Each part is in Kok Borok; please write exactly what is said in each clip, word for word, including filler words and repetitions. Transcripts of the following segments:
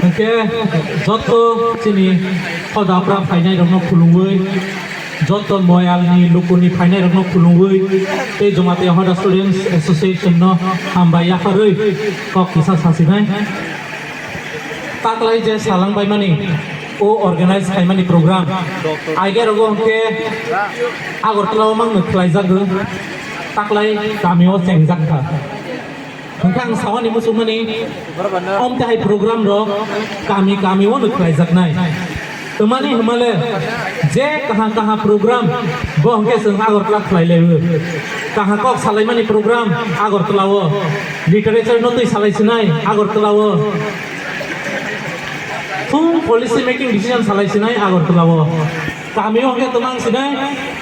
Hwnkhe joto chini hoda phra phainairokno khulumwi, joto moyalni lukuni phainairokno khulumwi tei Jamatia Hoda Students Association no hambai yapharwi kok kisa sasinai. Taklai je salangbaimani o organize khaimani program, aigerogo hwnkhe Agartala o mangno khlaijagwi taklai kamio chengjakha. Hwnkhe ang sawani muchungmani, omtahai program rok kami kami o no khlaijaknai. Twmani hwnmale je kaha kaha program bo hwnkhe chwng Agartala khlai laio. Kaha kok salaimani program Agartala o, literature no twi salai sinai Agartala o, thung policy making decision salai sinai Agartala o. Kami o hwnkhe twmang sinai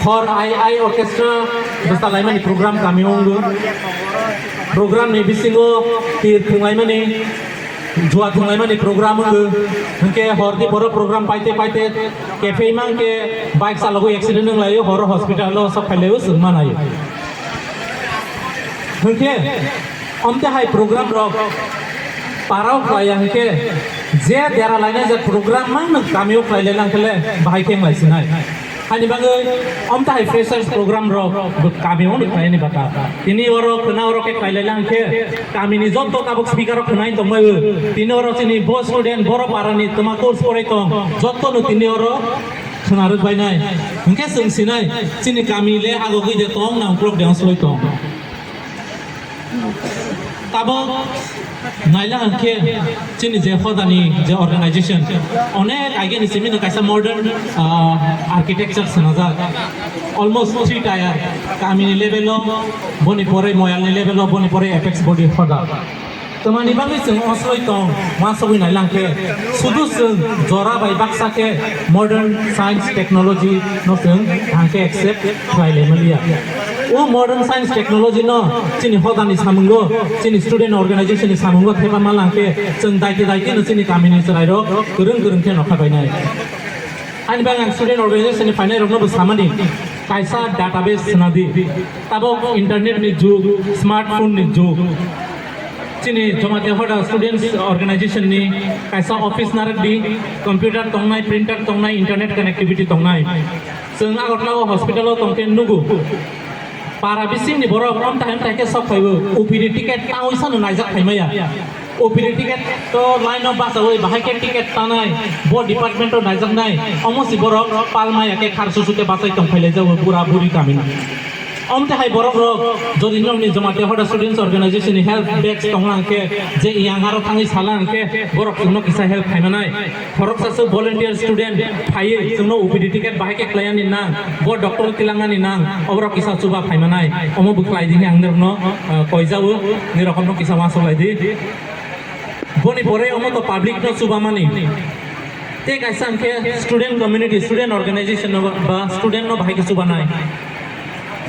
khor ai ai orchestra bwsa laimani program kami o wngo. Program ni bisingo tir thwnglaimani, jua thwnglaimani program wngo. Hwnkhe hor di poro program paite paite kepheima hwnkhe bike chalogwi accident wnglaio, horo hospital o sok phailaio, chwng manaio. Hwnkhe omte hai program rok parao khlaiya hwnkhe je dera lainai je program mang nwng kamio khlai lai lang khe le bahai khe wng lai sinai. Haini bagwi omte hai freshers program rok bo kamio no khlaini bata. Tini oro khwna oro khe khlai lai lang khe kamini joto tabuk speaker rok khwnai tongbai o. Tini oro chini bo student boro parani twma course porai tong joto no tini oro khwna rwk bainai. Hwnkhe chwng sinai chini kami le agogwi de tong na uklok de ongsoloi tong. Tabuk naila hwnkhe chini je hodani je organization onek ageni simi no kaisa modern, ah, architecture swnajak, almost three tier, kamini level o, boni pore moyalni level o, boni pore apex body hoda. Twmani bagwi chwng osloi tong, uansugwi nailangkhe, sudu chwng jora bai baksa khe modern science technology no chwng thangkhe accept khlai lai maliya. O modern science technology no chini hodani samungo, chini student organization ni samungo theba malangkhe, chwng daiti daiti no chini kamini chwrairok kwrwng kwrwng khe nokha bainai. Ani bagwi ang student organization ni phainairokno bo samani, kaisa database swnadi. Tabuk internet ni jug, smartphone ni jug. Chini Jamatia Hoda Students Organization ni kaisa office narwk di, computer tongnai, printer tongnai, internet connectivity tongnai. Chwng Agartala o hospital o tongkhe nugo. Para bisingni borok omtahai omtahai khe sok phaibo, O P D ticket tawi sano naijak phaimaya. O P D ticket to line o bachawi bahai khe ticket tanai, bo department o naijaknai, omo si borok palmaya khe khar susu khe bachai tong phailaijao bura buri kamini. Omtahai borok rok jodi nokni Jamatia Hoda Students Organization ni help desk tongna hwnkhe je iyang aro thangwi sala hwnkhe borok chwngno kisa help khaimanai. Khoroksa se volunteer student phaiwi chwngno O P D ticket bahai khe khlaiyani nang, bo doctor tilangani nang, oborok kisa chuba phaimanai, omo bwkhlai dini ang norokno, ah, koijao, nirokno kisa uansuk lai di. Boni pore omo to public no chubamani. Tei kaisa hwnkhe student community, student organization no ba student no bahai khe chubanai.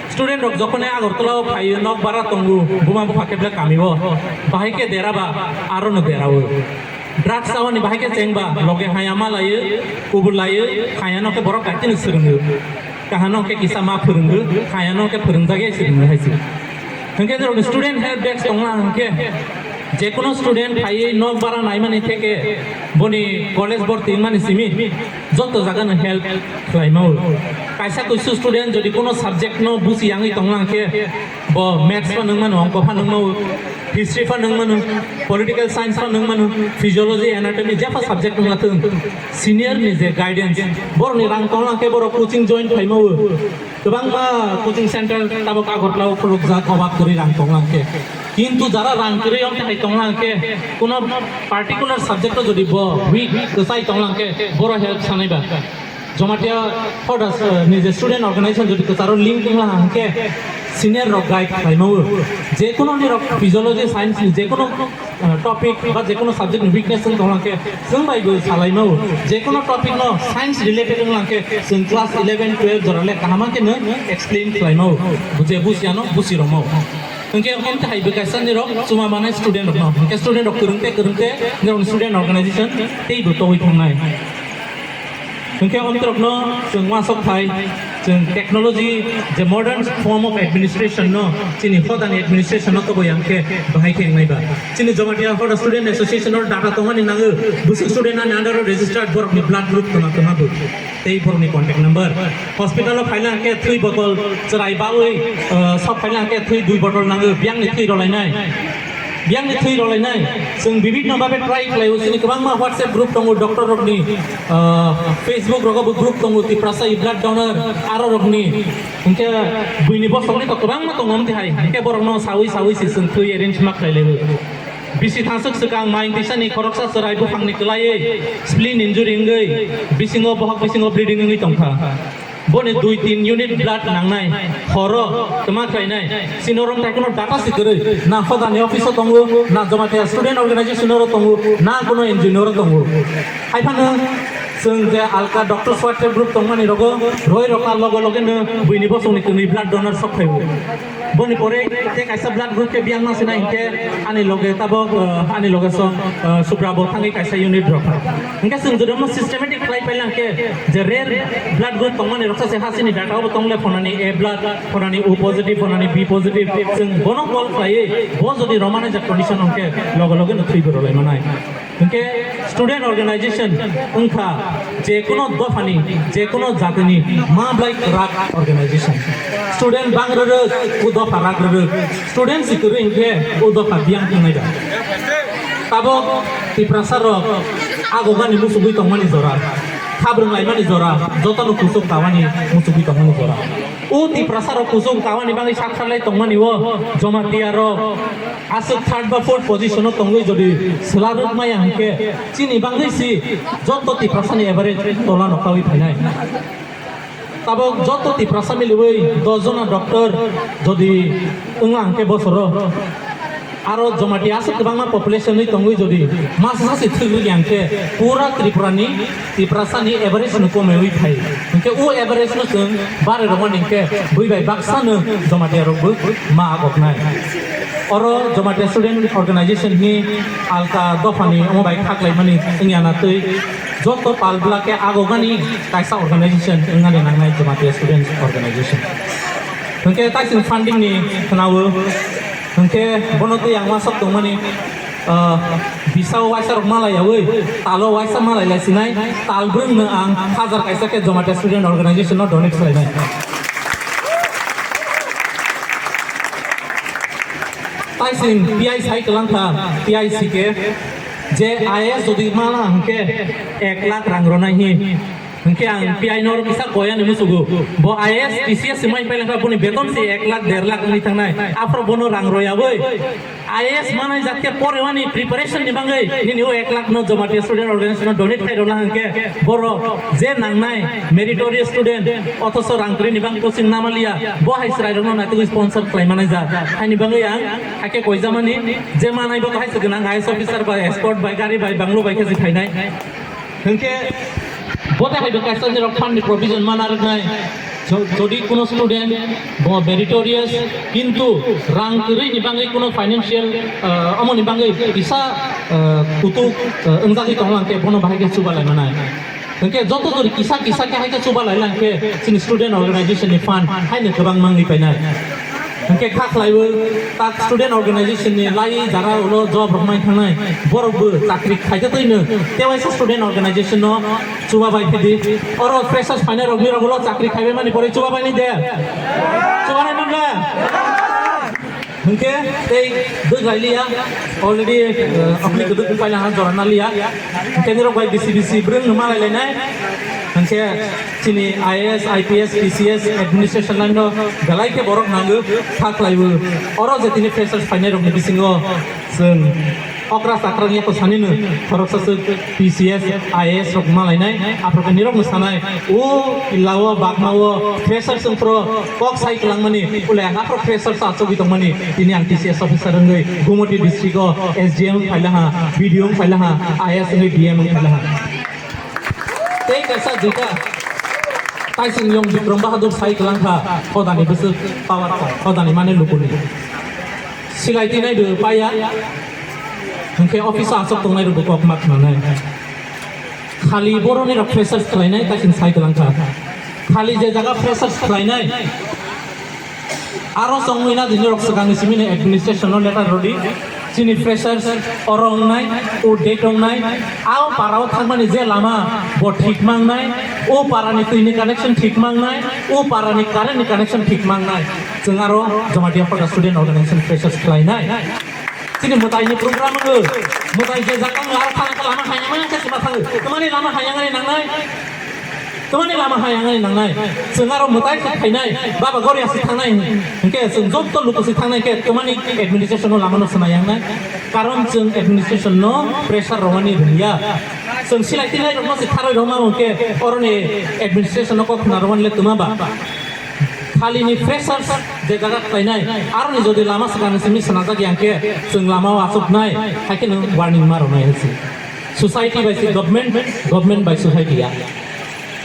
Student rok jokhone Agartala o phaio, nok bara tongo, buma bupha khe belai kami o, bahai khe dera ba aro no dera o. Drugs awani bahai khe chengba, loge haya ma laio, kubur laio, haya no khe borok kaitino swrwngo. Kahano khe kisa ma phwrwngo, haya no khe phwrwngjagwi swrwngo hai se. Hwnkhe jorokni student help desk tongna hwnkhe, jekono student phaiwi nok bara naimani theke boni college borti wngmani simi joto jagano help khlaima o. Kaisa kuisu student jodi kono subject no buji yangwi tongna hwnkhe, bo maths pha nung mano, ongko pha nung mano, history pha nung mano, political science pha nung mano, physiology, anatomy, jepha subject wng lathung, senior ni je guidance, borok ni rang tong lang khe borok coaching join khlai mao. Kwbangma coaching center tabuk Agartala o khulukjak, obab kwrwi rang tong lang khe. Kintu jara rang kwrwi wng thai tong lang khe, kuno particular subject o jodi bo weak kwchai tong lang khe, boro help sanai ba. Jamatia Hoda, eh, ni je student organization jodi kwcharo link wngla hwnkhe senior rok guide khlaimao. Jekono ni rok physiology science ni jekono, eh, topic ba jekono subject ni weakness wng tongla hwnkhe chwng bai bo salaimao. Jekono topic no science related wngla hwnkhe chwng class eleven, twelve jora le kaham khe no explain khlaimao. Buje busiya no busi romao. Hwnkhe omte hai bwkha sani rok chuma manai student rok no. Hwnkhe student rok kwrwngte kwrwngte nirok student organization tei bo togwi thangnai. Hwnkhe omtrokno chwng uansuk thai, Chwng technology, je modern form of administration no, chini hodani administration no tobo yang khe bahai khe wngnai ba. Chini Jamatia Hoda Student Association no data tongmani nango, bwswk student ani under o registered borok ni blood group tongma tongma bo. Tei borok ni contact number. Hospital o phaina khe thwi botol chwrai bawi, uh, sok phaina khe thwi dui botol nango, biyang ni thwi rolainai. Biyang ni thwi rolainai. Chwng bibinno babe try khlai o, chini kwbangma WhatsApp group tongo, doctor rokni, ah, Facebook rogo bo group tongo, Tiprasa blood donor, aro rokni. Hinkhe buini bosongni to kwbangma tongo, amtwi hai. Hinkhe borokno sawi sawi se chwng thwi arrange ma khlai lai o. Bisi thangchuk swkang maing tisani khoroksa chwrai buphangni kwlaiwi spleen injury wngwi bisingo, bohok bisingo bleeding wngwi tongkha. Boni dui tin unit blood nangnai, horo twma khlainai, sini orom tai kuno data si kwrwi, na hodani office o tongo, na Jamatia student organization oro tongo, na kuno N G O ni oro tongo. Hai phano chwng je alka doctor swathe group tongmani rogo, roi rokha loge loge no buini bosongni kwnwi blood donor sok phaibo. Boni pore te kaisa blood group khe biyang ma sinai hinkhe ani loge tabok, eh, ani loge song, eh, Subra bo thangwi kaisa unit rok. Hinkhe chwng jodi omo systematic khlai paila hinkhe je rare blood group tongmani roksa se hasini data obo tongle phonani A blood, phonani O positive, phonani B positive, chwng bono call khlaiwi bo jodi romani jak condition hinkhe loge loge no thwibo rwlai manai. Hinkhe student organization wngkha je kuno dophani, je kuno jatini ma blai kwrak organization. Student bang rwrwk, o dopha rak rwrwk. Student si kwrwi hinkhe o dopha biyang wngnai da. Tabok Tiprasa rok agogani muchugwi tongmani jora, khabrwng laimani jora, jotono kuchuk tawani muchugwi tongmani jora. O Tiprasa rok kuchuk tawani bagwi sak salai tongmani o Jamatia rok aswk third ba fourth position o tongwi jodi swlarwk maya hinkhe chini bagwi si joto Tiprasa ni average tola no kawi phainai. Tabok joto Tiprasa miliwi dos jona doctor jodi wngla hinkhe bosoro aro Jamatia aswk kwbangma population wi tongwi jodi masa sasi thwk rwya hinkhe pura Tripura ni Tiprasa ni average no komewi phai. Hinkhe o average no chwng bare rwmani hinkhe bui bai baksa no Jamatia rok bo ma agoknai. Oro Jamatia Student Organization ni alka dophani omo bai khaklaimani wngya na twi joto pal bwla khe agogani kaisa organization wngani nangnai Jamatia Student Organization. Hinkhe taising funding ni khwnawo. Hinkhe bono twi ang uansuk tongmani, ah, bisao waisa rok malai yawi, talo waisa malai lai sinai, tal brwng no ang hajar kaisa khe Jamatia Student Organization no donate khlainai. Taising P I sai kwlangkha, P I C khe je I A S jodi mana hinkhe ek lakh rang ronai hi. Hinkhe ang P I no kisa koyani musugo. Bo I A S, P C S si mai pailangkha, boni beton si ek lakh, der lakh wngwi thangnai. Aphro bono rang royawi. I A S manai jat khe porewani preparation ni bagwi nini o ek lakh no Jamatia Student Organization no donate khai rwna hinkhe borok je nangnai meritorious student othoso rang kwrwi ni bang coaching namaliya, bo hai chwrai rokno naitugwi sponsor khlai manai ja. Haini bagwi ang hakhe koijamani je manai bo hai se gwnang I A S officer bai, escort bai, gari bai, banglo bai khe se phainai. Hinkhe bote hai bo kaisa nirok fund ni provision mana rwnai. Jo-, jodi kuno student bo meritorious, kintu rang kwrwi ni bagwi kuno financial, ah, omo ni bagwi kisa, ah, kutuk, ah, wngjagwi tonglang khe bono bahai khe chuba lai manai. Hinkhe joto jodi kisa kisa khe hai khe chuba lai lang khe chini student organization ni fund haino kwbang mangwi painai. Hinkhe kha khlaiwi tak student organization ni lai jara ulo job rok mai thangnai borok bo chakri khaijatwi no tewaisa student organization no chuba bai khedi. Oro freshers phainai rok ni rok ulo chakri khaibai mani pore chuba bai ni de. Chuba nai manle. Hinkhe tei dwk lai liya already, eh, apni kwdwk paila ha jora na liya. Hinkhe nirok bai bisi bisi brwng no malai lainai. Hinkhe chini I A S, I P S, P C S administration line no belai khe borok nango kha khlaiwi. Oro je tini freshers phainai rokni bisingo chwng okra chakra ni eko sanino khoroksa swk P C S, I A S rok malainai. Aphro khe nirokno sanai, o pilla o bagma o freshers wngphro kok sai kwlangmani, ule ang aphro freshers achugwi tongmani. Tini ang T C S officer wngwi Gumoti district o S D M wng phaila ha, B D O wng phaila ha, I A S wngwi D M wng phaila ha. Tei kaisa duita taising yong Bikram Bahadur sai kwlangkha, hodani bwswk power, hodani mane lukuni. Silai tinai bo paya, hinkhe office o aswk tongnai rok bo kok ma khwnanai. Khali boroni rok freshers khlainai taising sai kwlangkha. Khali je jaga freshers khlainai, aro chongwi na dini rok swkangni simi no administration no letter rodi, chini freshers oro wngnai, o date wngnai, ao para o thangmani je lama bo thik mangnai, o para ni twi ni connection thik mangnai, o para ni current ni connection thik mangnai. Chwng aro Jamatia Photo Student Organization freshers khlainai. Chini mwtai ni program wngwi, mwtai je jaga wngwi aro thana khe lama hayang maya khe sima thango. Tamani lama hayang ani nangnai. Tamani lama hayang ani nangnai. Chwng aro mwtai se khainai, baba goria se thangnai. Hwnkhe chwng jotto luku se thangnai khe tamani administration no lama no swnai yangnai. Karon chwng administration no pressure rwmani rwngya. Chwng silai tinai rokno se tharwi rwma hwnkhe oroni administration no kok khna rwmani le twma ba. Khali ni freshers je jaga khlainai, aroni jodi lama swkang simi swnajak yang khe chwng lama o achuknai, hai khe no warning ma rwnai hai se. Society bai se government, government bai society ya.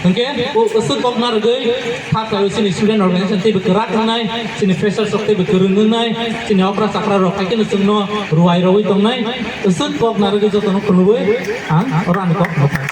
Hwnkhe o aswk kok narwgwi kha khlaio chini student organization teibo kwrak wngnai, chini freshers rok teibo kwrwng wngnai, chini okra chakra rok hai khe no chwngno ruwai rogwi tongnai. Aswk kok narwgwi jotono khulugwi ang oro ani kok no phai.